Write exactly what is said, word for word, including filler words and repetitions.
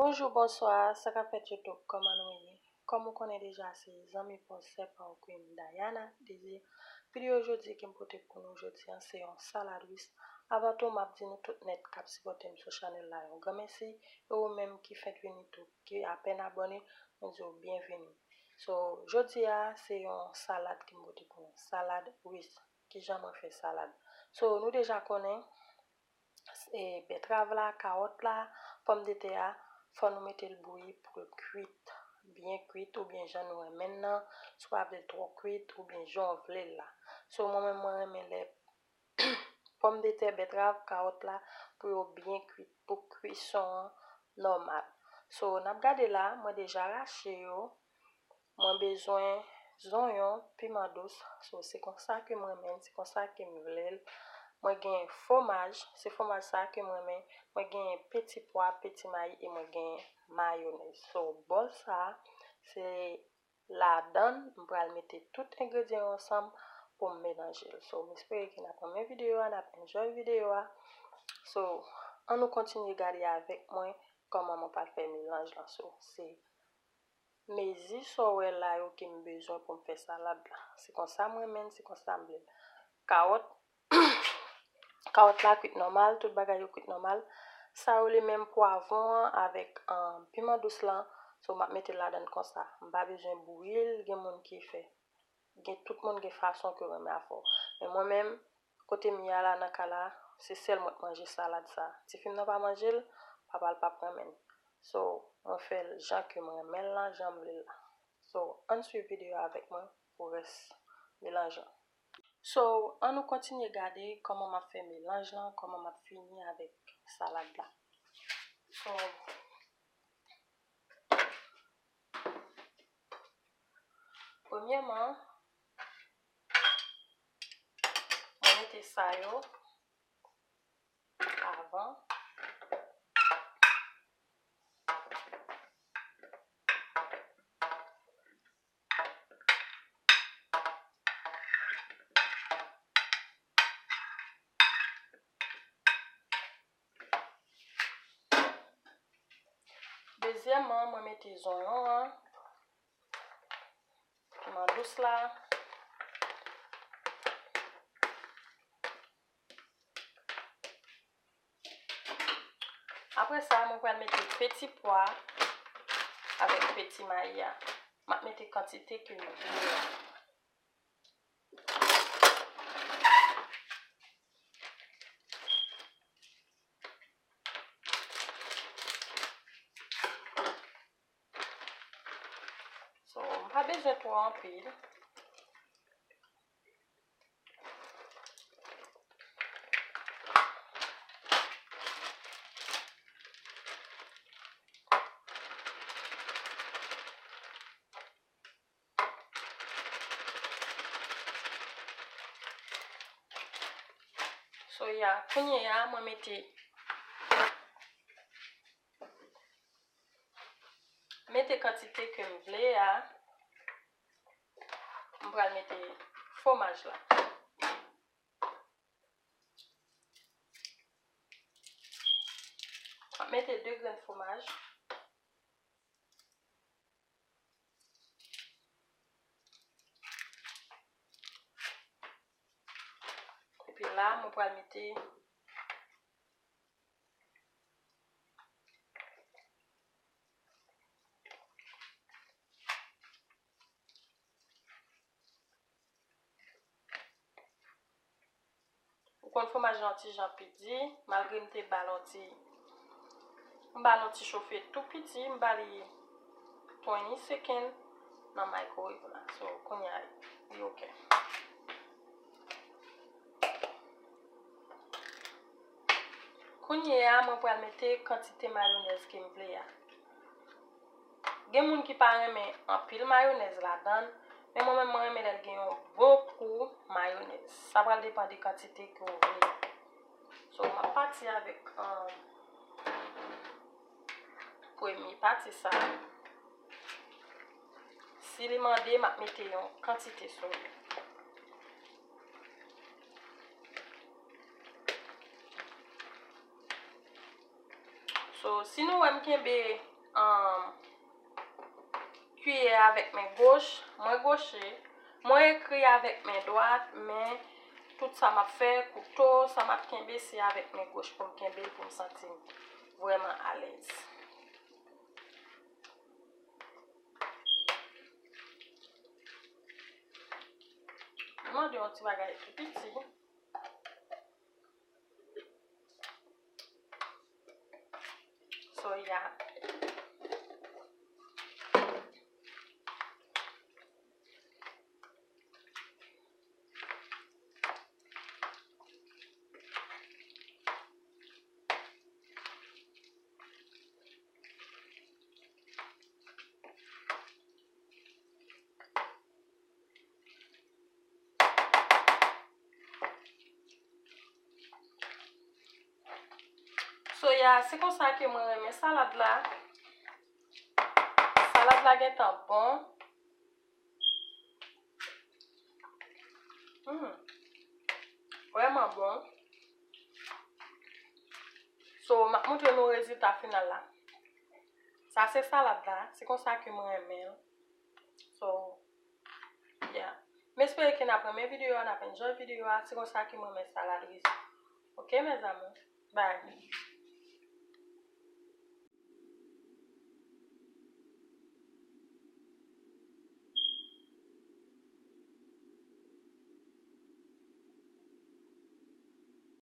Bonjou, bonswa, sa k ap fèt YouTube, kòman nou ye? Kòm ou konnen deja, se zanmi pa w, sè pa w, Queen Diana Désir. Videyo jodi ke m pote pou nou jodi a, se yon salad ris. Avan tou, m ap di nou tout nèt k ap sipòte m sou chanèl la yon gran mèsi. E ou menm ki fenk vini tou, ki apèn abòne, mwen di w byenveni. So, jodi a, se yon salad ke m pote pou nou. Salad ris. Kijan mwen fè salad? So, nou deja konnen, e, bètrav la, kawòt la, pòmdetè a, fò nou mete l bouyi pou l kwit, byen kwit, oubyen jan nou renmen l nan, si w pa vle l twò kwit, oubyen jan w vle l la. So, mwen menm, mwen renmen lè pòmdetè, bètrav, kawòt la, pou yo byen kwit, pou kwison an nòmal. So, n ap gade la, mwen deja rache yo. Mwen bezwen zonyon, piman dous. So, se konsa ke m renmen l, se konsa ke m vle l. Mwen gen fwomaj, se fwomaj sa ke m renmen. Mwen gen peti pwa, peti mayi e mwen gen mayonèz. So, bòl sa, se ladan l, m pral mete tout engredyan yo ansanm pou m melanje l. So, m espere ke n ap renmen videyo a, n ap enjoy videyo a. So, ann nou kontinye gade avèk mwen kòman mwen pral fè melanj lan. So, se mezi sa w wè la yo ke m bezwen pou m fè salad la. Se konsa m renmen l, se konsa m vle l. Kawòt, kawòt la kwit nòmal, tout bagay yo kwit nòmal. Sa yo li menm pwavwon an avèk, um, piman dous lan, so m ap mete l ladan l konsa. M pa bezwen bouyi l, gen moun ki fè. Gen tout moun gen fason ke yo renmen afè yo. Men mwen menm, kote m ye a la, nan ka la, se sèl mwen k manje salad sa. Tifi m nan pa manje l, papa l p ap renmen l. So, mwen fè l jan ke m renmen l lan, jan m vle l la. So, ann swiv videyo a avèk mwen pou rès melanj lan. So, ann nou kontinye gade kòman m ap fè melanj lan, kòman m ap fini avèk salad la. So, premyèman, mwen mete sa yo avan. Dezyèmman, mwen mete zonyon an, piman dous la. Apre sa, mwen pral mete peti pwa avèk peti mayi a. M ap mete kantite ke nou vle a. So, m pa bezwen twò anpil. So, ya, kounye a, mwen mete, mete kantite ke m vle a. M pral mete fwomaj la. M ap mete de grenn fwomaj. Epi la, mwen pral mete Ou konn fwomaj lan ti jan pi di, malgre m te ba l yon ti, m ba l yon ti chofe tou piti, m ba li twenty second nan microwave la. So, kounye a, li oke. Kounye a, mwen pral mete kantite mayonèz ke m vle a. Gen moun ki pa renmen anpil mayonèz ladan l, men mwen menm, mwen renmen lè l gen yon bon kou mayonèz. Sa pral depann de kantite ke w vle. So, m ap pati avèk, um, premye pati sa. Si li mande, m ap mete yon kantite sou li. So, si nou wè m kenbe um, kiyè avèk men goch, mwen goche, mwen ekri avèk men dwat, men tout sa m ap fè, kouto, sa m ap kenbe, se avèk men goch pou m kenbe l, pou m santi m vrèman alèz. M mande yon ti bagay tou piti. So, yeah. So, yeah, se konsa ke mwen renmen salad la. Salad la gentan bon. Hmm. Vrèman bon. So, m ap montre nou rezilta final la. Sa se salad la. Se konsa ke mwen renmen l. So, yeah. M espere ke n ap renmen videyo a, n ap enjoy videyo a. Se konsa ke mwen renmen salad riz. Ok, mes amours? Bye.